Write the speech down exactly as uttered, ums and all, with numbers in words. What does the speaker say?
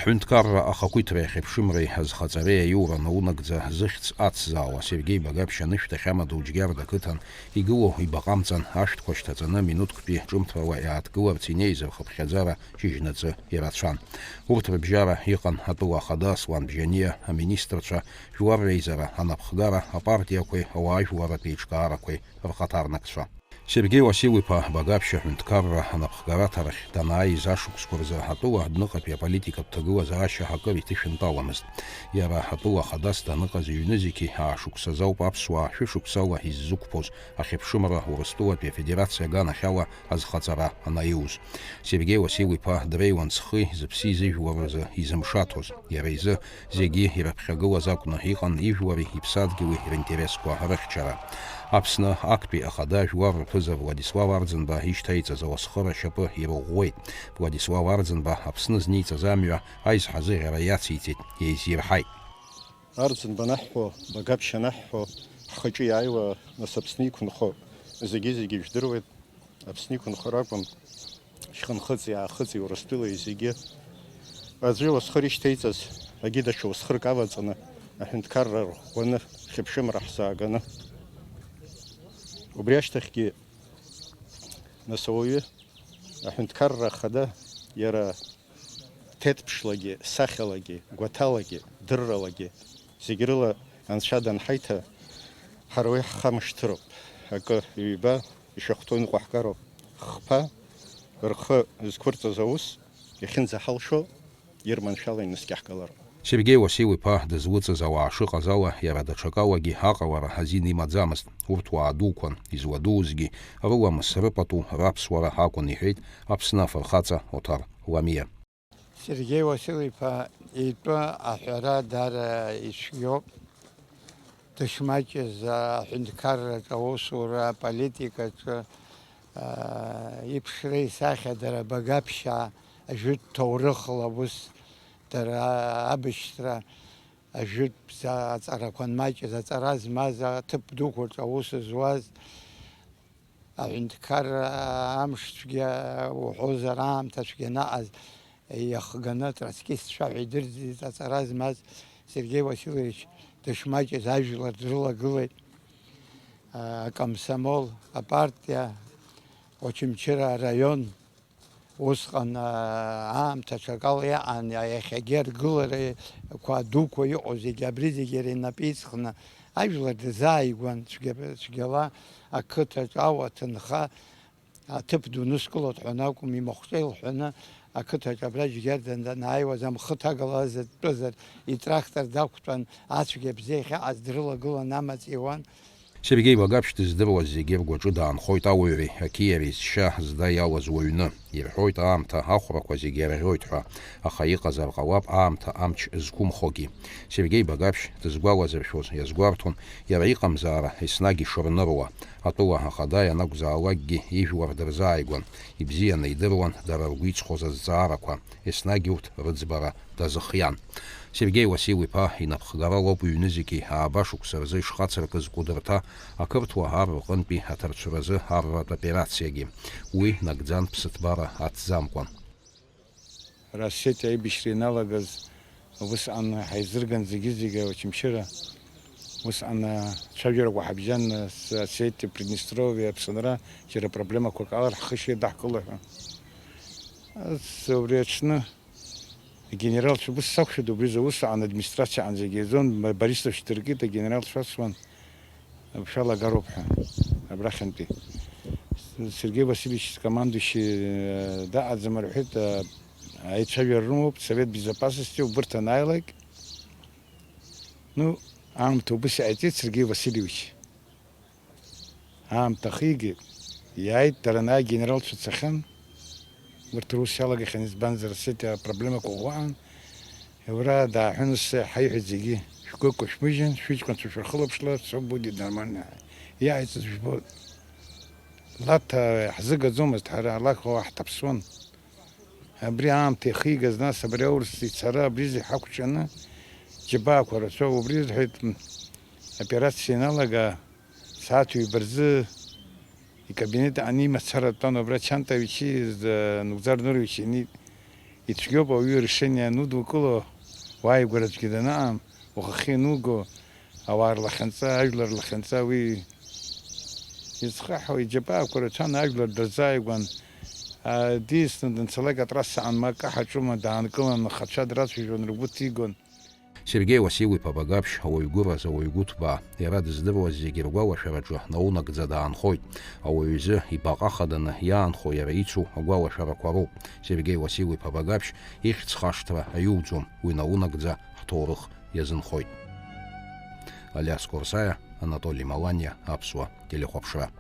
Ҳәынҭқарра ахақәиҭреи ахьыԥшымреи азхаҵареи аиура наунагӡа зыхьӡ ацзаауа Сергеи Багаԥшь анышәҭахь амаду Џьгьарда ақыҭан игылоу ибаҟа амҵан ашәҭқәа шьҭаҵаны минуҭктәи ҿымҭрала иааҭгыларц инеиз рхыԥхьаӡара шьыжьнаҵы ирацәан. Урҭ рыбжьара иҟан атәыла ахада Аслан Бжьаниа, аминистрцәа, жәлар реизара анапхгара, апартиақәеи ауаажәларратә еиҿкаарақәеи рхаҭарнакцәа. Сергеи Уасил-иԥа Багаԥшь аҳәынҭқарра анапхгараҭарахь данааиз ашықәсқәа рзы атәыла адәныҟатәи аполитикатә ҭагылазаашьа акыр иҭышәынтәаламызт. Иара атәыла хадас даныҟаз иҩнызқьи аашықәсазы ауп аԥсуаа шәышықәсала иззықәԥоз ахьыԥшымра Урыстәылатәи Афедерациа аганахьала азхаҵара анаиуз. Сергеи Уасил-иԥа дреиуан зхи зыԥси зыжәлар рзы изымшаҭоз. Иара изы зегьы ирыԥхьагылаз акәны иҟан ижәлари иԥсадгьыли ринтересқәа рыхьчара. Аԥсны актәи ахада жәлар рԥыза Владислав Арӡынба ишьҭаиҵаз ауасхыр ашьапы ирӷәӷәеит. Владислав Арӡынба Аԥсны зниҵаз амҩа аизҳазыӷьара иациҵеит, еизирҳаит. Арӡынба анаҳҳәо, Багаԥшь анаҳҳәо, ҳхаҿы иааиуа, нас Аԥсны иқәынхо зегьы-зегьы ижәдыруеит. Аԥсны иқәынхо ракәым, шьхынхыҵи аахыҵи Урыстәылеи зегьы. Аӡәы уасхыр ишьҭеиҵаз, агьи даҽа уасхырк аваҵаны, аҳәынҭқарра рӷәӷәаны, хьыԥшымра ҳзааганы. Убри ашьҭахьгьы, нас ауаҩы, аҳәынҭқарра ахада, иара ҭеҭԥшлагьы, сахьалагьы, гәаҭалагьы, дырралагьы, зегь рыла Анцәа данҳаиҭа, ҳара уи ҳхамышҭыроуп. Акы, ҩба, ишахәҭоу ныҟәаҳгароуп. Хԥа рхы зқәырҵаз аус иахьынӡаҳалшо, ирманшәала инаскьаҳгалароуп. Сергеи Уасил-иԥа дызлыҵыз ауаа шыҟаз ала, иара даҽакалагьы аҟалара азин имаӡамызт. Урҭ уаа дуқәан, изуадузгьы, рыламыс рыпату, раԥсуара акәын, иҳәеит Аԥсны афырхаҵа Оҭар Ламиа. Сергеи Уасил-иԥа итәы аҳәара даара ицәгьоуп. Дышмаҷыз аҳәынҭқарраҿы аусура, аполитикаҿы, аа, иԥшра исахьа дара Багаԥшьаа, ажәытә ҭоурыхла ус дара абшьҭра, ажәытә бза-, аҵарақәа анмаҷыз, аҵара змаз, аҭыԥ дуқәаҿы аус зуаз, аҳәынҭқарра амшцәгьа уҳәозар, аамҭацәгьа наҟаз иахганы, троцкистцәа ҳәа идырӡит, аҵара змаз Сергеи Васильевич дышмаҷыз ажәлар дрылагылеит, акомсомол, апартиа, Очамчыра араион. Усҟан, аа, аамҭа аҽакала иаҟан, иа-, иахьагьы аргыларақәа дуқәа иҟоу зегьы, абри зегьы иара инапы иҵхны, ажәлар дырзааигәан, цәгьа-, цәгьала ақыҭаҿ ауа ҭынха, аҭыԥ ду нускылоит ҳәа акәым, имахәҿа илҳәаны, ақыҭаҿ абра Џьгьардан данааиуаз, амхы ҭагалазар дтәызар, итрактор дақәтәан, ацәгьа бзиа ахьаҟаз дрылагылан амаҵ иуан. Сергеи Багаԥшь дыздыруаз зегьы ргәаҿы даанхоит ауаҩреи ақьиареи зшьа зда иалаз уаҩны. Ирҳәоит, аамҭа ахәрақәа зегьы ирӷьоит ҳәа, аха иҟазар ҟалап аамҭа амч зқәымхогьы. Сергеи Багаԥшь дызгәалазыршәоз иазгәарҭон, иара иҟамзаара еснагь ишырныруа. Атәыла ахада ианакәзаалакгьы ижәлар дырзааигәан, ибзианы идыруан дара ргәы иҵхоз азҵаарақәа, еснагь урҭ рыӡбара дазыхиан. Сергеи Уасил-иԥа инапхгара лоуп ҩнызқьи ааба шықәса рзы ишхацыркыз Кәыдырҭа ақырҭуа ар рҟынтәи аҭарцәразы арратә операциагьы. Уи нагӡан ԥсыҭбара аҭӡамкәан. Ара Осетиа аибашьра ианалагаз, усҟан ҳаизырган зегьы-зегьы Очамчыра. Усҟан, а, цәажәарақәа ҳабжьан, а, с-, Осетиа, Приднестровье, Аԥсынра, џьара проблемақәак алар ҳхы шеидаҳкыло ҳәа. Ас, убри аҽны Агенералцәа, ус сақәшәеит, убри рзы усҟан администрациаҟынӡагьы еизон, Борисович дыркит, агенералцәа асуан, шәалагароуп ҳәа, абрахьантәи. Сергеи Васильевич скомандующий, э, даҟаӡам рҳәеит, э, аицәажәара рымоуп, Совет Безопасности, убырҭ анааилак, ну, аамҭа убыс иҟаиҵеит Сергеи Васильевич. Аамҭа ахигеит, иааит, дара анааи генералцәа цахьан. Урҭ рус иалагахьан, избанзар, Осетиа апроблемақәа ӷәӷәаан. Уара дааҳәын, ус ҳаиҳәеит зегьы, шәгәы кәашәмыжьын, шәыҷкәынцәа шәырхылаԥшла, всё будет нормально. Иааиҵаз жәбоит. Лаҭа ҳзыгаӡомызт ҳара, алакә ҳҭаԥсуан. Абри аамҭа ихигаз, нас абри аурыс ицара, абри зегь ҳақәҿианы, џьабаақәа рацәоуп, убри рҳәеит, м, операциа ианалага, сааҭ ҩба рзы икабинет аҟны имацара дтәан, убра Чанта Вичи, э, Нугзар Нурович инит. Ицәгьоуп ауаҩы иршение анудукыло, уааигәара аӡәгьы данаам, ухахьы иануго, ауаа рлахьынҵа, ажәлар рлахьынҵа уи изхаҳау иџьабаақәа рацәан, ажәлар дырзааигәан, а, диасны данцалак атрасса анмакаҳаҿума, даанкылан, ахацәа драцәажәон, ргәы ҭигон. Сергеи Уасил-иԥа Багаԥшь ауаҩ гәыраз, ауаҩ гәыҭбаа, иара дыздыруаз зегьы ргәалашәараҿы наунагӡа даанхоит. Ауаҩ изы ибаҟа хаданы иаанхо иара ицу агәалашәарақәа роуп. Сергеи Уасил-иԥа Багаԥшь ихьӡ хашҭра аиуӡом, уи наунагӡа ҳҭоурых иазынхоит. Алиас Корсаиа, Анатоли Маланиа, Аԥсуа телехәаԥшра.